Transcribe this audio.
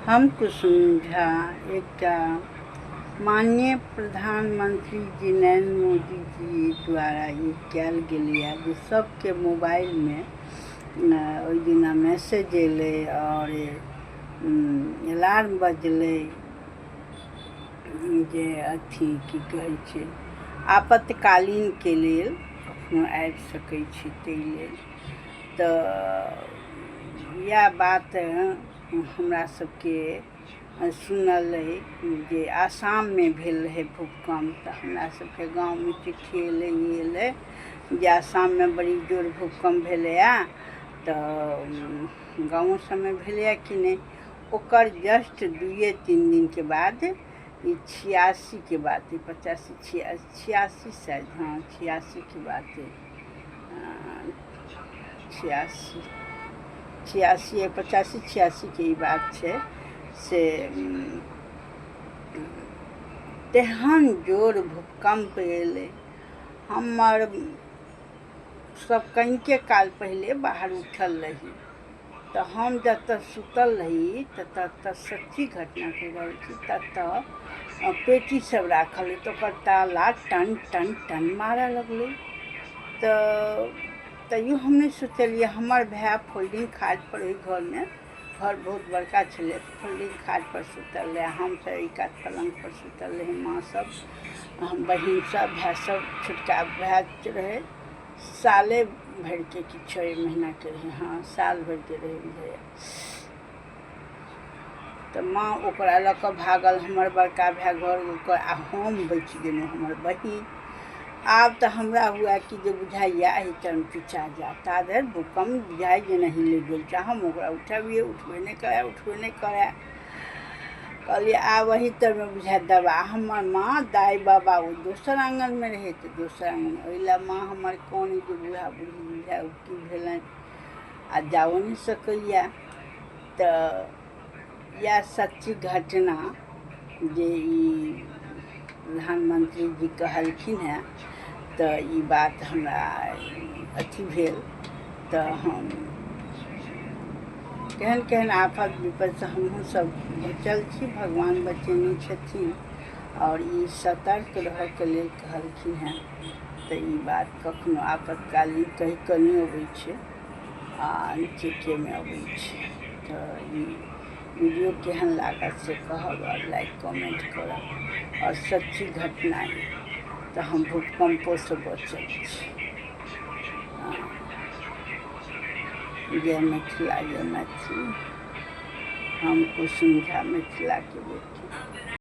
हम कुसुम झा एकटा माननीय प्रधानमंत्री जी नरेंद्र मोदी जी द्वारा ई कयल गेलैए जे सबके मोबाइलमे ओहि दिना मैसेज अयलै आओर अलार्म बजलै जे अथी की कहै छै आपतकालीनके लेल कखनो आबि सकै छै ताहि लेल। तऽ इएह बात हमरा सबके सुनल अइ जे आसाममे भेल रहै भूकम्प तऽ हमरा सबके गाँवमे चिट्ठी अयलै ई अयलै जे आसाममे बड़ी जोर भूकम्प भेलैए तऽ गाँवो सबमे भेलैए कि नहि। ओकर जस्ट दुइए तीन दिनके बाद ई 86के बात अइ, 85 86 शायद, हँ 86के बात अइ, 86 86 85 86के ई बात छै से तेहन जोर भूकम्प एलै। हमर सब कनिके काल पहिले बाहर उठल रही तऽ हम जतऽ सुतल रही ततऽ तऽ सच्ची घटना कहि रहल छी, ततऽ पेटी सब राखल रहै तऽ ओकर ताला टन टन टन मारऽ लगलै। तऽ तैयो हम नहि सोचलियै। हमर भाय फोल्डिंग खाटपर ओहि घरमे, घर बहुत बड़का छलै, फोल्डिंग खाटपर सुतल रहै, हमसब एहि कात पलङ्गपर सुतल रही। माँ सब, हम बहिन सब, भाय सब, छोटका भाय रहै साले भरिके कि 6 महीनाके रहै, हँ साल भरिके रहै बुझाइए। तऽ माँ ओकरा लऽ कऽ भागल, हमर बड़का भाय घर ओकर, आ हम बचि गेलहुँ, हमर बहिन। आब तऽ हमरा हुए कि जे बुझाइए एहि टाइम पीछा जायत, ता धरि भूकम्प बुझाइ जे नहि हिलै गेल छै। हम ओकरा उठबियै, उठबे नहि करए, उठबे नहि करए। कहलियै आब एहि तरमे बुझाइ दबा। हमर माँ दाइ बाबा ओ दोसर आङ्गनमे रहै, तऽ दोसर आङ्गनमे ओहि लए माँ हमर कानै जे बूढ़ा बूढ़ी बुझाइ ओ की भेलनि आ जाओ नहि सकैए। तऽ इएह सच्ची घटना जे ई प्रधानमंत्री जी कहलखिन हेँ तऽ ई बात हमरा अथी भेल। तऽ हम केहन केहन आफत विपतसँ हमहूँ सब बचल छी, भगवान बचेने छथिन। आओर ई सतर्क रहऽके लेल कहलखिन हेँ तऽ ई बात कखनो आपतकालीन कहि कऽ नहि अबै छै आ अनचेकेमे अबै छै। तऽ ई वीडियो केहन लागत से कहब आओर लाइक कमेंट करब। आओर सच्ची घटना अइ तऽ हम भूकम्पोसँ बचल छी। जय मिथिला, जय मैथिली। हम कुसुम झा, मिथिलाके बेटी।